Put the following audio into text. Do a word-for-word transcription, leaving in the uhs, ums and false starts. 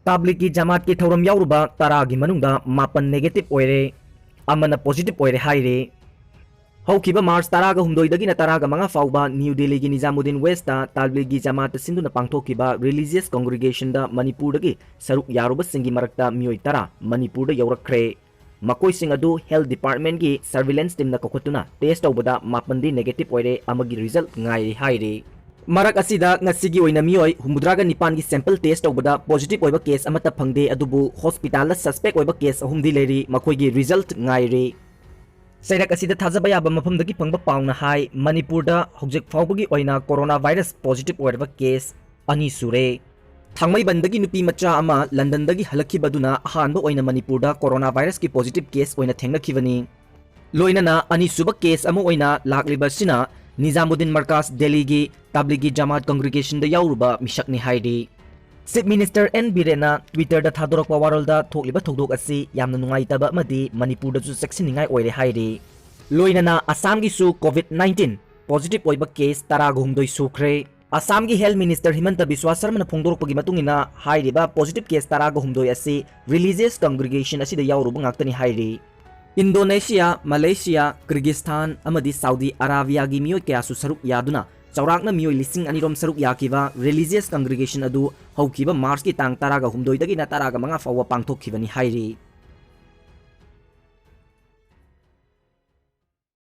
ꯇꯥꯕ꯭ꯂꯤꯒꯤ ꯖꯃꯥꯠꯀꯤ ꯊꯧꯔꯝ ꯌꯥꯎꯔꯨꯕ ꯇꯔꯥꯒꯤ ꯃꯅꯨꯡꯗ ꯃꯥꯄꯟ negative ꯑꯣꯏꯔꯦ, ꯑꯃꯅ positive ꯑꯣꯏꯔꯦ ꯍꯥꯏꯔꯦ꯫ ꯍꯧꯈꯤꯕ March ꯇꯔꯥꯒ ꯍꯨꯝꯗꯣꯏꯗꯒꯤꯅ ꯇꯔꯥꯒ ꯃꯉꯥ ꯐꯥꯎꯕ ꯅ꯭ꯌꯨ ꯗꯦꯜꯂꯤꯒꯤ ꯅꯤꯖꯥꯃꯨꯗꯗꯤꯟ ꯋꯦꯁꯇ ꯇꯥꯕ꯭ꯂꯤꯒꯤ ꯖꯃꯥꯠꯇ ꯁꯤꯟꯗꯨꯅ ꯄꯥꯡꯊꯣꯛꯈꯤꯕ religious congregation ꯗ ꯃꯅꯤꯄꯨꯔꯗꯒꯤ ꯁꯔꯨꯛ ꯌꯥꯔꯨꯕꯁꯤꯡꯒꯤ ꯃꯔꯛꯇ ꯃꯤꯑꯣꯏ ꯇꯔꯥ ꯃꯅꯤꯄꯨꯔꯗ ꯌꯧꯔꯛꯈ꯭ꯔꯦ꯫ ꯃꯈꯣꯏꯁꯤꯡ ꯑꯗꯨ health department ꯀꯤ surveillance team ꯅ ꯀꯧꯈꯠꯇꯨꯅ test ꯇꯧꯕꯗ ꯃꯥꯄꯟꯗꯤ negative ꯑꯣꯏꯔꯦ, ꯑꯃꯒꯤ result ꯉꯥꯏꯔꯤ ꯍꯥꯏꯔꯤ꯫ ꯃꯔꯛ ꯑꯁꯤꯗ ꯉꯁꯤꯒꯤ ꯑꯣꯏꯅ ꯃꯤꯑꯣꯏ ꯍꯨꯝꯐꯨꯇꯔꯥꯒ ꯅꯤꯄꯥꯟꯒꯤ sample test ꯇꯧꯕꯗ positive ꯑꯣꯏꯕ case ꯑꯃꯠꯇ ꯐꯪꯗꯦ, ꯑꯗꯨꯕꯨ hospital ꯗ suspect ꯑꯣꯏꯕ case ꯑꯍꯨꯝꯗꯤ ꯂꯩꯔꯤ, ꯃꯈꯣꯏꯒꯤ result ꯉꯥꯏꯔꯤ꯫ ꯆꯩꯔꯛ ꯑꯁꯤꯗ ꯊꯥꯖꯕ ꯌꯥꯕ ꯃꯐꯝꯗꯒꯤ ꯐꯪꯕ ꯄꯥꯎꯅ ꯍꯥꯏ, ꯃꯅꯤꯄꯨꯔꯗ ꯍꯧꯖꯤꯛ ꯐꯥꯎꯕꯒꯤ ꯑꯣꯏꯅ corona virus positive ꯑꯣꯏꯔꯕ case ꯑꯅꯤ ꯁꯨꯔꯦ꯫ ꯊꯥꯡꯃꯩꯕꯟꯗꯒꯤ ꯅꯨꯄꯤ ꯃꯆꯥ ꯑꯃ ꯂꯟꯗꯟꯗꯒꯤ ꯍꯜꯂꯛꯈꯤꯕ ꯑꯗꯨꯅ ꯑꯍꯥꯟꯕ ꯑꯣꯏꯅ ꯃꯅꯤꯄꯨꯔꯗ corona virus ꯀꯤ positive case ꯑꯣꯏꯅ ꯊꯦꯡꯅꯈꯤꯕꯅꯤ꯫ ꯂꯣꯏꯅꯅ ꯑꯅꯤꯁꯨꯕ case ꯑꯃ ꯑꯣꯏꯅ ꯂꯥꯛꯂꯤꯕ ꯑꯁꯤꯅ ꯅꯤꯖꯥꯃꯨꯗꯗꯤꯟ ꯃꯔꯀꯥꯖ ꯗꯦꯜꯂꯤꯒꯤ ꯇꯥꯕ꯭ꯂꯤꯒꯤ ꯖꯃꯥꯠ congregation ꯗ ꯌꯥꯎꯔꯨꯕ ꯃꯤꯁꯛꯅꯤ ꯍꯥꯏꯔꯤ꯫ Chief Minister ꯑꯦꯟ ꯕꯤꯔꯦꯟꯅ Twitter ꯗ ꯊꯥꯗꯣꯔꯛꯄ ꯋꯥꯔꯣꯜꯗ ꯊꯣꯛꯂꯤꯕ ꯊꯧꯗꯣꯛ ꯑꯁꯤ ꯌꯥꯝꯅ ꯅꯨꯡꯉꯥꯏꯇꯕ ꯑꯃꯗꯤ ꯃꯅꯤꯄꯨꯔꯗꯁꯨ ꯆꯦꯛꯁꯤꯟꯅꯤꯡꯉꯥꯏ ꯑꯣꯏꯔꯦ ꯍꯥꯏꯔꯤ꯫ ꯂꯣꯏꯅꯅ ꯑꯁꯥꯝꯒꯤꯁꯨ COVID nineteen positive ꯑꯣꯏꯕ case ꯇꯔꯥꯒ ꯍꯨꯝꯗꯣꯏ ꯁꯨꯈ꯭ꯔꯦ꯫ ꯑꯁꯥꯝꯒꯤ health minister ꯍꯤꯃꯟꯇ ꯕꯤꯁ꯭ꯋꯥ ꯁꯔꯃꯅ ꯐꯣꯡꯗꯣꯔꯛꯄꯒꯤ ꯃꯇꯨꯡ ꯏꯟꯅ ꯍꯥꯏꯔꯤꯕ positive case ꯇꯔꯥꯒ ꯍꯨꯝꯗꯣꯏ ꯑꯁꯤ religious congregation ꯑꯁꯤꯗ ꯌꯥꯎꯔꯨꯕ ꯉꯥꯛꯇꯅꯤ ꯍꯥꯏꯔꯤ꯫ ꯏꯟꯗꯣꯅꯦꯁꯤꯌꯥ, ꯃꯂꯦꯁꯤꯌꯥ, ꯀꯤꯔꯒꯤꯁꯇꯥꯟ ꯑꯃꯗꯤ ꯁꯥꯎꯗꯤ ꯑꯔꯥꯕꯤꯌꯥꯒꯤ ꯃꯤꯑꯣꯏ ꯀꯌꯥꯁꯨ ꯁꯔꯨꯛ ꯌꯥꯗꯨꯅ ꯆꯥꯎꯔꯥꯛꯅ ꯃꯤꯑꯣꯏ ꯂꯤꯁꯤꯡ ꯑꯅꯤ ꯔꯣꯝ ꯁꯔꯨꯛ ꯌꯥꯈꯤꯕ religious congregation ꯑꯗꯨ ꯍꯧꯈꯤꯕ March ꯀꯤ ꯇꯥꯡ ꯇꯔꯥꯒ ꯍꯨꯝꯗꯣꯏꯗꯒꯤꯅ ꯇꯔꯥꯒ ꯃꯉꯥ ꯐꯥꯎꯕ ꯄꯥꯡꯊꯣꯛꯈꯤꯕꯅꯤ ꯍꯥꯏꯔꯤ꯫